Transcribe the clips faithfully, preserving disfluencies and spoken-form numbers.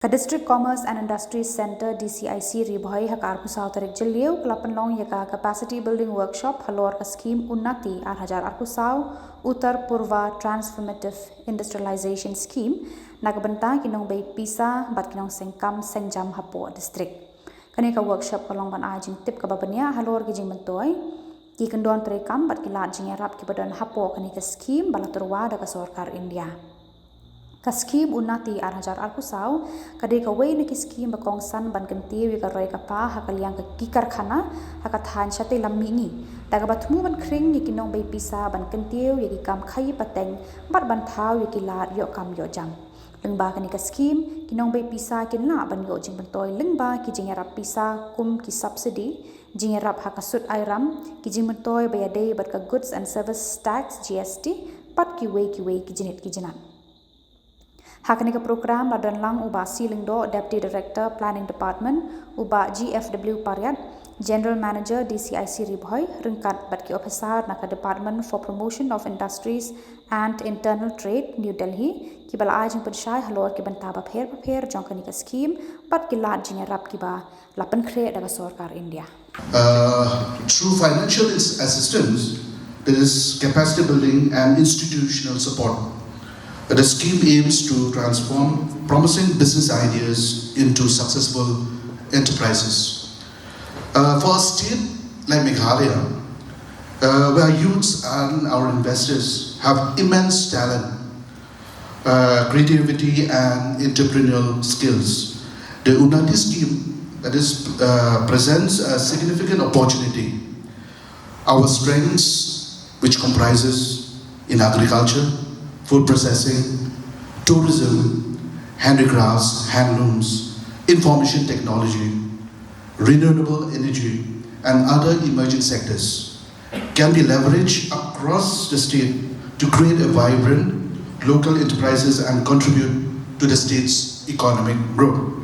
Ka District Commerce and Industries Centre, D C I C, Ri Bhoi, ha ka arphew saw tarik Jylliew, ka la pynlong ïa ka Capacity Building Workshop halor ka skhim Unnati ar hajar arphew saw, Uttar Purva Transformative Industrialization Scheme, na ka bynta ki nongbei pisa bad ki nongseng kam seng jam hapoh district. Kane ka workshop ka long ban ai jingtip kaba bniah halor ki jingmyntoi, ki kyndon treikam bad ki lad jingïarap kiba don hapoh kane ka skhim ba la tyrwa da ka sorkar India. Ka skhim Unnati ar hajar arphew saw ka dei kawei na ki skhim ba kongsan ban kyntiew ïa ka roi ka par ha ka liang ka ki karkhana ha ka thaiñ shatei lam mihngi, da kaba thmu ban khring ïa ki nongbei pisa ban kyntiew ïa ki kam khaïi pateng bad ban thaw ïa ki lad ïoh kam ïoh jam. Lyngba kane ka skhim, ki nongbei pisa kin lah ban ïoh jingmyntoi lyngba ki jingïarap pisa kum ki subsidy, jingïarap ha ka sut airam, ki jingmyntoi ba ïadei bad ka Goods and Service Tax, G S T, bad kiwei kiwei ki jingit ki jingat. Ha kane ka program la don lang u Bah C Lyngdoh, Deputy Director, Planning Department, u Bah G F W Pariat, General Manager, D C I C Ri Bhoi, ryngkat bad ki ophisar na ka Department for Promotion of Industries and Internal Trade, New Delhi, kiba la ai jingpynshai halor ki bynta bapher bapher jong kane ka skhim bad ki lad jingïarap kiba la pynkhreh da ka sorkar India. Uh, through financial ins- assistance, there is capacity building and institutional support. The scheme aims to transform promising business ideas into successful enterprises. Uh, for a state like Meghalaya, uh, where youths and our investors have immense talent, uh, creativity, and entrepreneurial skills, the Unnati scheme, that is, uh, presents a significant opportunity. Our strengths, which comprises in agriculture, food processing, tourism, handicrafts, handlooms, information technology, renewable energy, and other emerging sectors, can be leveraged across the state to create a vibrant local enterprises and contribute to the state's economic growth.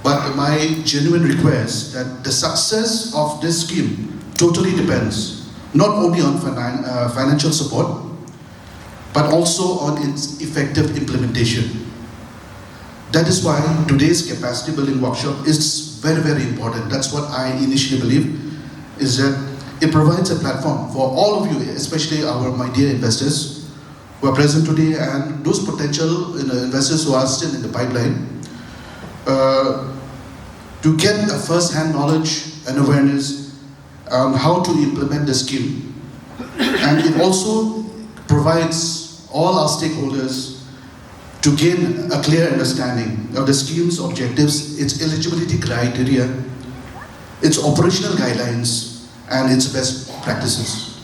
But my genuine request that the success of this scheme totally depends not only on finan- uh, financial support, but also on its effective implementation. That is why today's capacity building workshop is very, very important. That's what I initially believe, is that it provides a platform for all of you, especially our, my dear investors who are present today, and those potential, you know, investors who are still in the pipeline, uh, to get a first-hand knowledge and awareness on how to implement the scheme. And it also provides all our stakeholders to gain a clear understanding of the scheme's objectives, its eligibility criteria, its operational guidelines, and its best practices.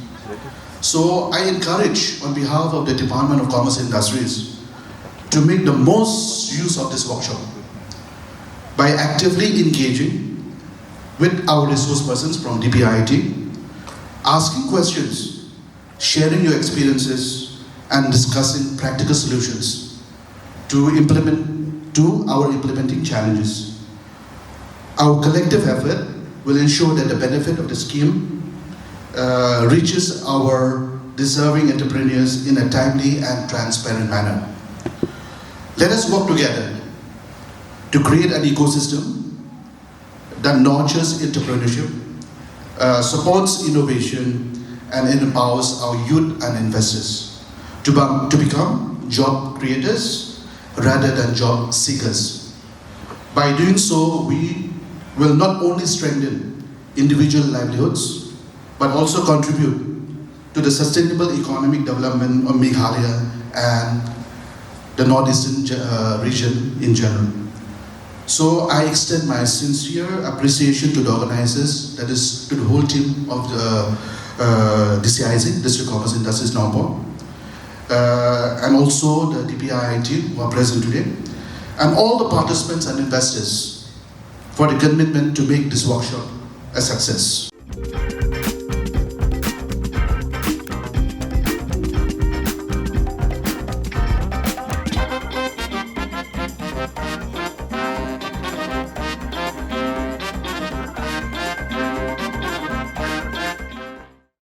So I encourage, on behalf of the Department of Commerce and Industries, to make the most use of this workshop by actively engaging with our resource persons from D P I I T, asking questions, sharing your experiences, and discussing practical solutions to implement to our implementing challenges. Our collective effort will ensure that the benefit of the scheme uh, reaches our deserving entrepreneurs in a timely and transparent manner. Let us work together to create an ecosystem that nurtures entrepreneurship, uh, supports innovation, and empowers our youth and investors to, be- to become job creators rather than job seekers. By doing so, we will not only strengthen individual livelihoods, but also contribute to the sustainable economic development of Meghalaya and the northeastern ge- uh, region in general. So I extend my sincere appreciation to the organizers, that is to the whole team of the uh, D C I Z, District Commerce Industries Nongpoh, uh, and also the D P I I team who are present today, and all the participants and investors for the commitment to make this workshop a success.